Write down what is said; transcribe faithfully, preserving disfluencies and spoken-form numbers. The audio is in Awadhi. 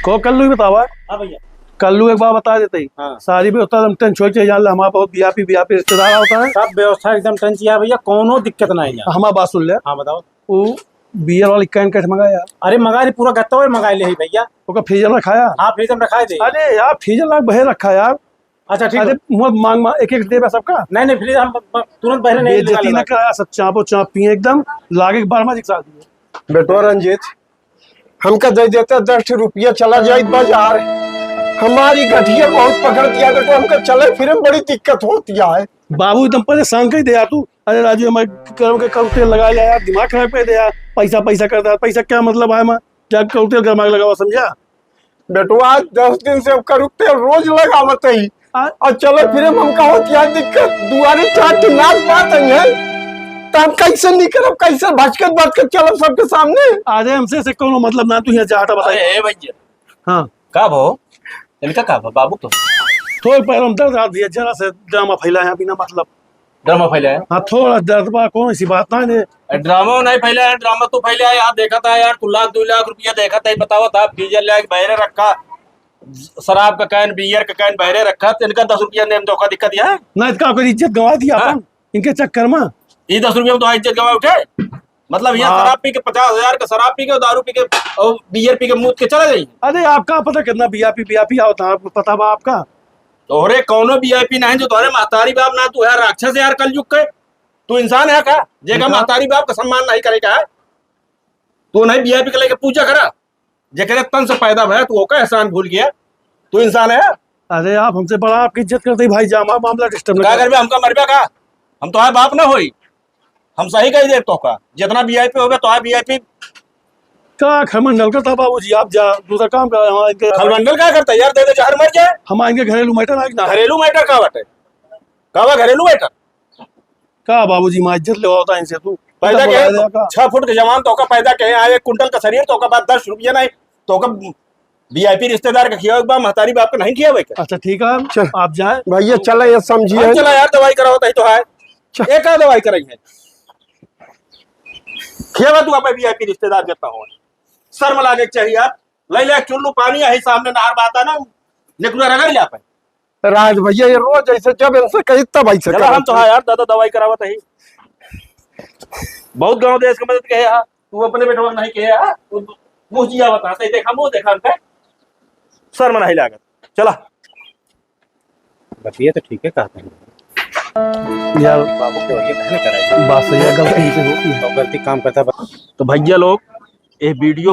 को कल्लू ही बतावा। हाँ भैया। कल्लू एक बार बता देते ही। हाँ। सारी व्यवस्था एकदम टंच हो चाहिए, जान ले हमारा बहुत वीआईपी, वीआईपी रिश्तेदार होता है। सब व्यवस्था एकदम टंच है भैया, कोनो दिक्कत नहीं है। हमारा बात सुन ले। हाँ, बताओ। वो बियर वाली कैन कैसे मंगाया यार? अरे मंगा ले, पूरा गत्ता और मंगा ले ही भैया। ओका फ्रीजर में रखाया? हाँ, फ्रीजर में रखा है दे। अरे यार, फ्रीजर लाग बहे रखा यार। अच्छा, ठीक अरे है। मुँह मांग मांग एक एक देबे सबका। नहीं, नहीं, फ्रीजर हम ब-, ब-, तुरंत बहरे नहीं बेइज्जती निकाले ना भाई। करा, सब चापो चाप पिए एकदम, लागे एक बार में जिकसा दिए। बेटवा रंजीत, हमका दे देता दस ठो रुपया, चला जाइत बाजार। हमारी गठिया बहुत पकड़ती है बेटवा, हमका चले फिरे में बड़ी दिक्कत होती है। बाबू एकदम परेशान कर दिया तू। अरे राजू, हमारे कर्म के करू तेल लगा लिया यार, दिमाग खराब कर दिया। पैसा पैसा करता है, पैसा क्या मतलब है? मैं क्या करू तेल का दिमाग लगावा, समझा? बेटवा, दस दिन से अब करू तेल रोज लगावत ही। आ- और चलो फिर हम, हम कहो क्या दिक्कत, दुआरे चार ठो नाथ बात है, तो हम कैसे निकलब, कैसे भटकत भटकत चलब सबके सामने? अरे हमसे से कोनो मतलब ना, तू यहाँ जा हटा, बताइए। अरे, ए भैया। हाँ। का भो? इनका का भो, बाबू तो? थोड़े पैर में दर्द आ दिया, जरा से ड्रामा फैला है बिना मतलब। ड्रामा फैला है? हाँ, थोड़ा दर्द बा, कौन सी बात ना है। ए, ड्रामा नहीं फैला है, ड्रामा तो फैला है। यहाँ देखा था यार, तू लाख, दो लाख रुपया देखा था, बतावा था, फ्रीजर ले आके बहरे रखा, शराब का कैन, बियर का कैन बहरे रखा, तो इनका दस रुपया ने धोखा दिक्कत यह है? ना, इनका आपकी इज्जत गंवा दिया हाँ। अपन, इनके चक्कर में। ये दस रुपया में तो इज्जत गंवा उठे? मतलब, यहाँ हाँ। शराब पी के, पचास हजार का शराब पी के, दारू पी के और बियर पी के मूत के चला जाई। अरे, आपका पता कितना वीआईपी, वीआईपी आवत है, आपको पता बा आपका? तोहरे कौनो वीआईपी नहीं, जो तोहरे महतारी बाप ना, तू है राक्षस यार, कलयुग के। तू इंसान है का? जेका देखा? महतारी बाप का सम्मान नहीं करे का है? तू नहीं वीआईपी के लेके पूजा करा, जेकरे तन से पैदा भया, तू ओका एहसान भूल गया। तू इंसान है? अरे, आप हमसे बड़ा आपकी इज्जत करते ही भाई, जा, हमारा मामला डिस्टर्ब का करबे, हमका मरबे का? हम तोहार बाप ना होई। हम सही कही देब तोहका, जितना वीआईपी होबे, तोहार वीआईपी। का खलमंडल करता बाबूजी, आप जा, दूसरा काम करा, हमारा इनके खलमंडल का करता यार, दे दे जहर मर जाए। हमारा इनके घरेलू मैटर आज ना। घरेलू मैटर का बाटे? का बा घरेलू मैटर? का बाबूजी, माँ इज्जत लेवावता इनसे तू? पैदा इतना के बड़ा का? छह फुट के जवान तोहका पैदा के, आ एक कुंटल का शरीर तोहका, बाद दस रुपया नहीं तोहका, वीआईपी रिश्तेदार का खियावे के बा, महतारी बाप का नहीं खियावे के। अच्छा, ठीक है, चल। आप जाए। भैया, चला, ये समझिए। हम चला यार, दवाई करावत ही तो है। चल। एक दवाई कराई है। खियावा तू अपने वीआईपी रिश्तेदार जितना हो। शर्म लागे के चाहिए यार। ले ले चुल्लू पानी, यही सामने नहर बहता ना, निकुरा रगड़ ले आप। राज भैया, ये रोज ऐसे जब इनसे कही तब ऐसे चला, करत हम तो है। हाँ यार, दादा दवाई करावत ही। बहुत गांव देश के मदद कहे हा, तू अपने बेटवा के नहीं कहे हा, तू मुँह जिया बता, सही देखा, मुँह देखा उनका, शर्म नहीं लागत। चला। बतिया तो ठीक है कहते हैं। यार, बाबू को ये कहने कराए। बात सही है, गलती से होती है। तो गलती काम करता है। तो भैया लोग, ये वीडियो